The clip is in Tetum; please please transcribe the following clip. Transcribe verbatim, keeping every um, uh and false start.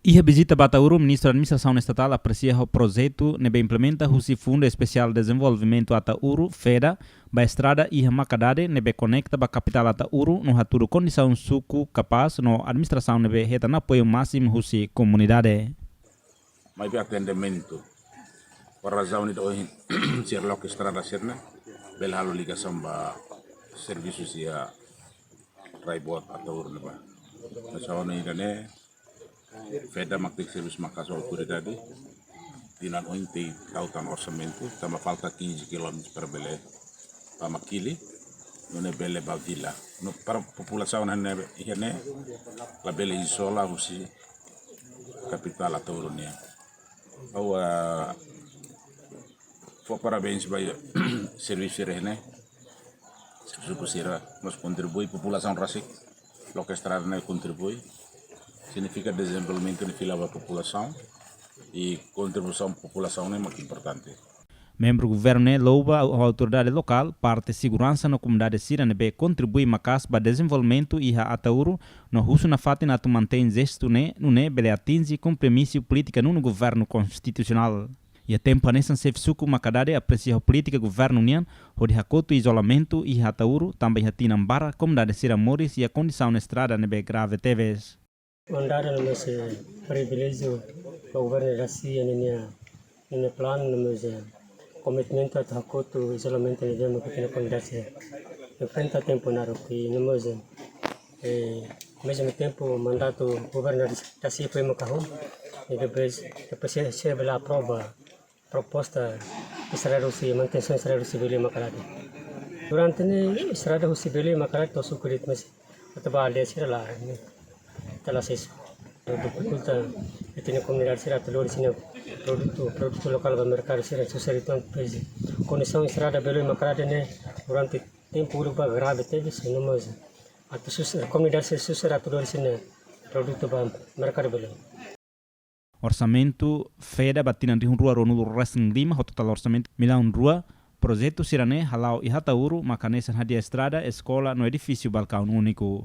Iha vizita ba Ataúru, Ministru Administrasaun Estatál apresia ho projetu ne'ebé implementa husi Fundu Espesiál Dezenvolvimentu Ataúru, feda, ba estrada iha Makadade ne'ebé konekta ba kapitál Ataúru no hatudu kondisaun suku kapás no administrasaun ne'ebé hetan apoiu másimu husi komunidade. Maibé atendimentu. Por razaun ida ohin sira loke estrada sira-ne'e bele halo ligasaun ba servisu iha rai boot Ataúru ne'ebá. Mas ha'u hanoin ida-ne'e feda mak tenke servisu maka'as ho autoridade. Tinan ohin tau tan orsamentu, tanba falta quinze quilómetros para bele ba Makili, nune'e bele ba vila. No para populasaun ne'e, iha ne'e, labele izola husi kapitál Ataúru nian. Ha'u, ah, fó parabéns ba servisu sira-ne'e. Servisu sira, mas kontribui populasaun rasik, loke estrada ne'e kontribui. Signifika dezenvolvimentu ne'e fila ba populasaun, i kontribuisaun populasaun ne'e mak importante. Membru governu ne'e louva autoridade lokál, parte seguransa no komunidade sira ne'ebé kontribui maka'as ba dezenvolvimentu iha Ataúru, no husu nafatin atu mantein jestu ne'e, nune'e bele atinje kompromisu polítika nonu governu konstitusionál. Iha tempu hanesan xefe suku Makadade apresia ho polítika governu nian, hodi hakotu izolamentu iha Ataúru, tanba iha tinan barak komunidade sira moris iha kondisaun estrada ne'ebé grave tebes. Mandada no mós priviléjiu ba governu da sia ninia, ninia planu no mós komitmentu atu hakotu izolamentu ne'ebé mak iha komunidade sira enfrenta tempu naruk i no mós, eh, mezmu tempu mandatu governu da sia foi makahum, i depois, depois sira, sira bele aprova proposta estrada husi, manutensaun estrada husi Belém Makadade. Durante ne'e estrada husi Belém Makadade to'o suku de'it, mas atu ba aldeia sira la, ne'e, la asesu. Difikulta ita-nia komunidade sira atu lori sira-nia produtu, produtu lokál ba merkadu sira susar uitoan, pois kondisaun estrada Belém Makadade ne'e durante tempu uluk ba grave tebes, no mós atu susar, komunidade sira susar atu lori sira-nia produtu ba merkadu Belém. Orsamentu feda ba tinan rihun rua ruanulu resin lima ho totál orsamentu millaun rua, projetu sira-ne'e hala'o iha Ataúru mak hanesan hadi'a estrada, eskola no edifísiu balkaun úniku.